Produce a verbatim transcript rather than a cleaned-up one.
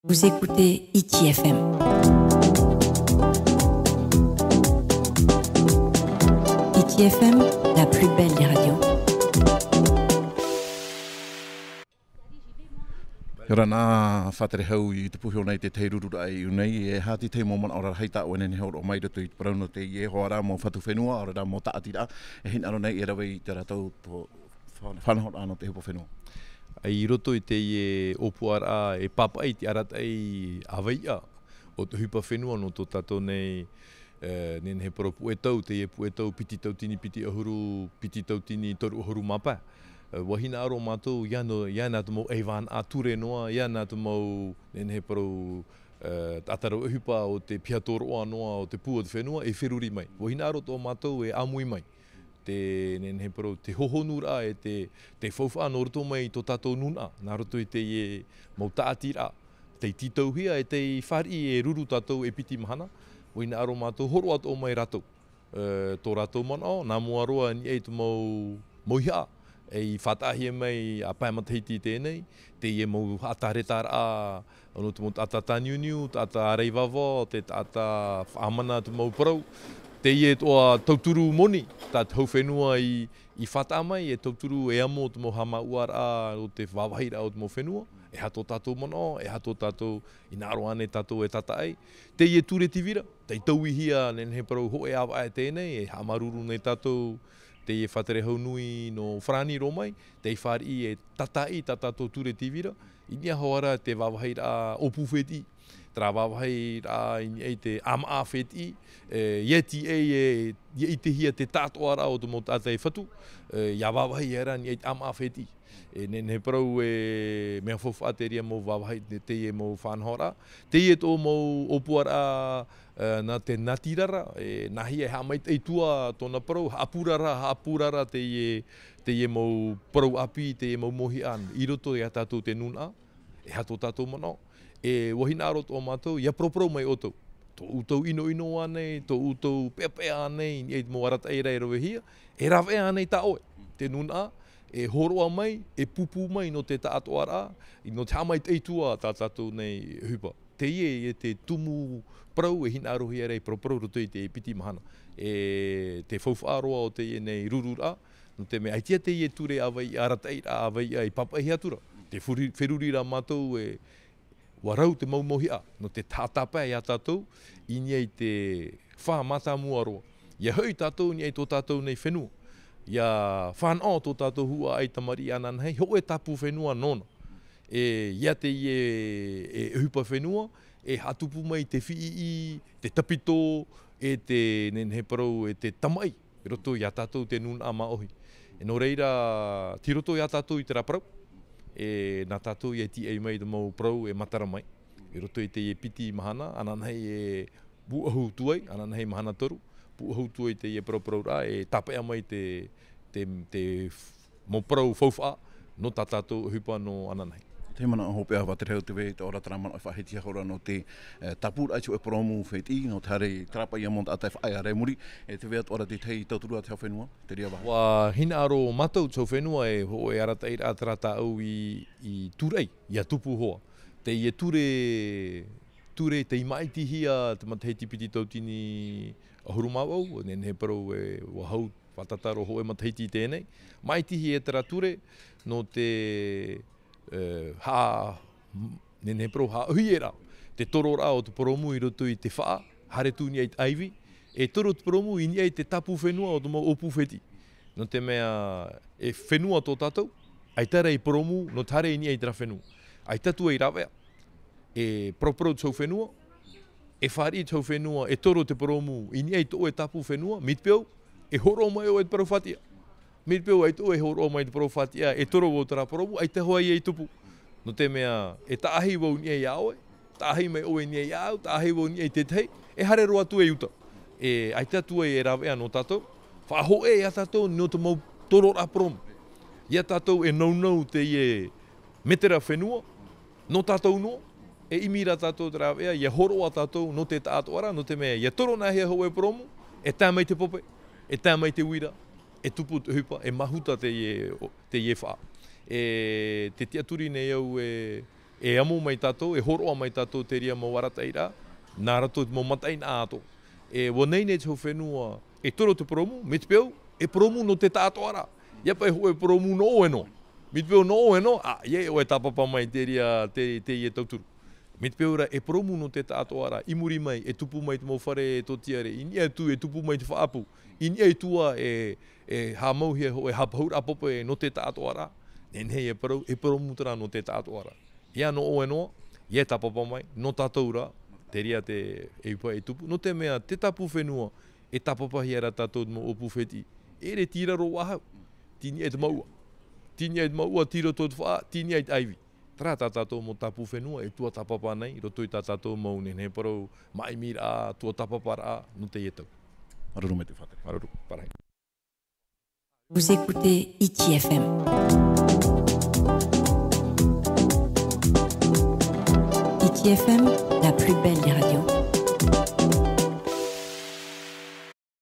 Vous écoutez Hiti F M. Hiti F M, la plus belle des radios. ʻIa ora na, Faʻatere Hau, i tupu iho nei te tahi rururaʻa i ʻō nei, e aha te tahi mau manaʻo rarahi tā ʻoe e nehenehe e hōroʻa mai i roto i te parau nō teie hoʻi rā mau fatu fenua, ʻaore rā mau tāʻatiraʻa, e hinaʻaro nei e rave i tā rātou tō fā-, faʻanahoraʻa nō te ʻohipa fenua. I roto i teie ʻōpuaraʻa e pāpaʻi te arataʻi ʻāveiʻa o te ʻohipa fenua nō tō tātou nei, e, nehenehe parau puʻe tau, teie puʻe tau piti tautini piti ʻahuru, piti tautini toru ʻahuru mā pae. E, ʻua hinaʻaro mātou, ʻia nō, ʻia nā te mau ʻaivānaʻa ture noa, ʻia nā te mau nehenehe parau, e, taʻata rave ʻohipa o te piha tōroʻa noa o te pū o te fenua, e feruri mai. ʻUa hinaʻaro tō mātou e ʻāmui mai te nehenehe parau, te hohonuraʻa e te, te faufaʻa nō roto mai i tō tātou nūnaʻa, nā roto i teie mau tāʻatiraʻa, tei tītauhia e tei fāriʻi e ruru tātou e piti mahana, ʻua hinaʻaro mātou hōroʻa atoʻa mai rātou. E, tō rātou manaʻo, nā mua roa i niʻa i te mau, mau mauhaʻa, e i faʻataʻahia mai a pae matahiti i teie nei, teie mau haʻatāretaraʻa, nō te mau taʻata tāniuniu, taʻata ārai vāvao, te taʻata faʻamana te mau parau. Teie atoʻa tauturu moni, tā te hau fenua i, i faʻataʻa mai, e tauturu e amo te mau haʻamāuʻaraʻa o te vāvāhiraʻa o te mau fenua, e aha tō tātou manaʻo, e aha tō tātou, hinaʻaro ānei tātou e tātaʻi. Teie ture tīvira, tei tauihia, nehenehe parau hōʻē ʻāvaʻe teie nei, e haʻamāuruuru nei tātou, teie Faʻatere Hau nui nō Farāni roa mai, tei fāriʻi e tātaʻi tā tātou ture tīvira, i niʻa hoʻi rā te vāvāhiraʻa ʻōpū fētiʻi, terā vāvāhiraʻa i niʻa i te ʻāmaʻa fētiʻi, e, ʻia tīaʻi e, ʻia ʻitehia te taʻatoʻaraʻa o te mau taʻata e fatu, e, ʻia vāvāhi aʻera i niʻa i te ʻāmaʻa fētiʻi. E nehenehe parau e mea faufaʻa te reira mau vāvāhi, te, teie mau faʻanahoraʻa. Teie atoʻa mau ʻōpuaraʻa, e, nā te natirara, e, nāhea e haʻamaitaʻi atu ā tōna parau, haʻapurara, haʻapurara teie, teie mau parau ʻāpī, teie mau mauhaʻa, i roto iā tātou te nūnaʻa, e aha tō tātou manaʻo. E ʻua hinaʻaro atoʻa mātou, ʻia paraparau mai ʻoutou. Tō ʻoutou ʻinoʻino ānei, tō ʻoutou peʻapeʻa ānei, i niʻa i te mau arataʻi ra e ravehia, e rave ānei tā ʻoe, te nūnaʻa, e hōroʻa mai, e pūpū mai nō te taʻatoʻaraʻa, nō te haʻamaitaʻi atu ā tā tātou nei ʻohipa. Teie, e te tumu parau e hinaʻarohia ra e paraparau i roto i te piti mahana. E te faufaʻa roa o teie nei rururaʻa, nō te mea ʻaita teie ture ʻāveiʻa, arataʻiraʻa ʻāveiʻa i pāpaʻihia atu ra. Te furi-, feruri rā mātou e ʻua rau te mau mauhaʻa, nō te haʻatāpae iā tātou, i niʻa i te fā mātāmua roa. ʻIa hoʻi tātou i niʻa i tō tātou nei fenua. ʻIa fānaʻo tō tātou huaʻai tamariʻi ananahi, hōʻē tāpū fenua nōna. E, ʻia teie, e ʻohipa fenua, e haʻatupu mai te fiʻiʻi, te tāpitō, e te nehenehe parau, e te tamaʻi, i roto iā tātou te nūnaʻa māʻohi. E nō reira, tei roto iā tātou i terā parau, e nā tātou ʻia tīaʻi mai te mau parau e matara mai. I roto i teie piti mahana, ananahi e pūʻohu atu ai, ananahi mahana toru, pūʻohu atu ai teie parauparauraʻa, e tāpeʻa mai te, te, te mau parau faufaʻa, nō tā tātou ʻohipa nō ananahi. Te manaʻo hopeʻa Faʻatere Hau, tē vai atoʻa ra terā manaʻo e faʻahitihia hoʻi ra nō te, e, tāpūraʻa i te hōʻē purōmu fētiʻi, nō te haere i terā paʻi mau taʻata e faʻaea ra i muri, e tē vai atoʻa ra te tahi tauturu a te hau fenua, te reira vāhi. ʻUa hinaʻaro mātou te hau fenua e hōʻē arataʻiraʻa terā tāʻu i, i Tūraʻi, ʻia tupu hoʻi. Teie ture, ture tei māʻitihia te matahiti piti tautini ʻahuru mā vaʻu, nehenehe parau e ʻua hau fātata roa hōʻē matahiti i teie nei. Māʻitihia terā ture, nō te, e, ha-, nehenehe parau haʻaʻuhi ra te tororaʻa o te purōmu i roto i te faʻa, haere atu i niʻa i te ʻaivi, e toro te purōmu i niʻa i te tāpū fenua o te mau ʻōpū fētiʻi. Nō te mea, e fenua tō tātou, ʻaita rā e purōmu, nō te haere i niʻa i terā fenua. ʻAita atu ai rāveʻa. E paraparau te hau fenua, e fāriʻi te hau fenua, e toro te purōmu, i niʻa i tō ʻoe tāpū fenua, mai te peu, e hōroʻa mai ʻoe te parau fātiʻa. Mai te peu, ʻaita ʻoe e hōroʻa mai te parau fātiʻa, e toro vau terā purōmu, ʻaita hoʻi e tupu. Nō te mea, e taʻahi vau i niʻa iā ʻoe, taʻahi mai ʻoe i niʻa iāʻu, taʻahi vau i niʻa i te tahi, e haere roa atu e uta. E, ʻaita atu ai e rāveʻa nō tātou, faʻahōʻē iā tātou nō te mau tororaʻa purōmu. Iā tātou e nounou teie metera fenua, nō tātou noa, e ʻimi rā tātou te rāveʻa, ʻia hōroʻa tātou nō te taʻatoʻaraʻa, nō te mea, ʻia toro nāhea hōʻē purōmu, e tae mai te pope, e tae mai te uira, e tupu te ʻohipa, e māhuta teie, teie faʻa. E te tiʻaturi nei au e, E amo mai tātou, e hōroʻa mai tātou te reira mau arataʻiraʻa, nā rātou te mau mataʻeinaʻa atoʻa. E ʻua nehenehe te hau fenua, e toro te purōmu, mai te peu, e purōmu nō te taʻatoʻaraʻa. ʻIa paʻi hōʻē purōmu nō ʻoe noa. Mai te peu nō ʻoe noa, ā, ʻia ʻoe e tāpapa mai te reira, te, teie tauturu. Mai te peu rā, e purōmu nō te taʻatoʻaraʻa, i muri mai, e tupu mai te mau fare tōtiare, i niʻa atu e tupu mai te faʻaʻapu, i niʻa atu ā e, e haʻamauhia hōʻē haʻapāpūraʻa pāpū nō te taʻatoʻaraʻa. Nehenehe e parau, e purōmu terā nō te taʻatoʻaraʻa. ʻIa nō ʻoe noa, ʻia tāpapa mai, nō tātou rā, te reira te, e ʻupaʻi e tupu. Nō te mea, te tāpū fenua, e tāpapahia ra tātou mau ʻōpū fētiʻi. E ʻere tei raro faʻahou. Tei niʻa i te mouʻa. Tei niʻa i te mouʻa, tei roto i te faʻa, tei niʻa i te ʻaivi. Terā tā tātou mau tāpū fenua, e tuatāpapa nei, i roto i tā tātou mau nehenehe parau, māʻimiraʻa, tuatāpaparaʻa, nō teie tau. Māuruuru maitaʻi faʻatere. Māuruuru, pārahi. Vous écoutez Hiti F M. Hiti F M, la plus belle des radios.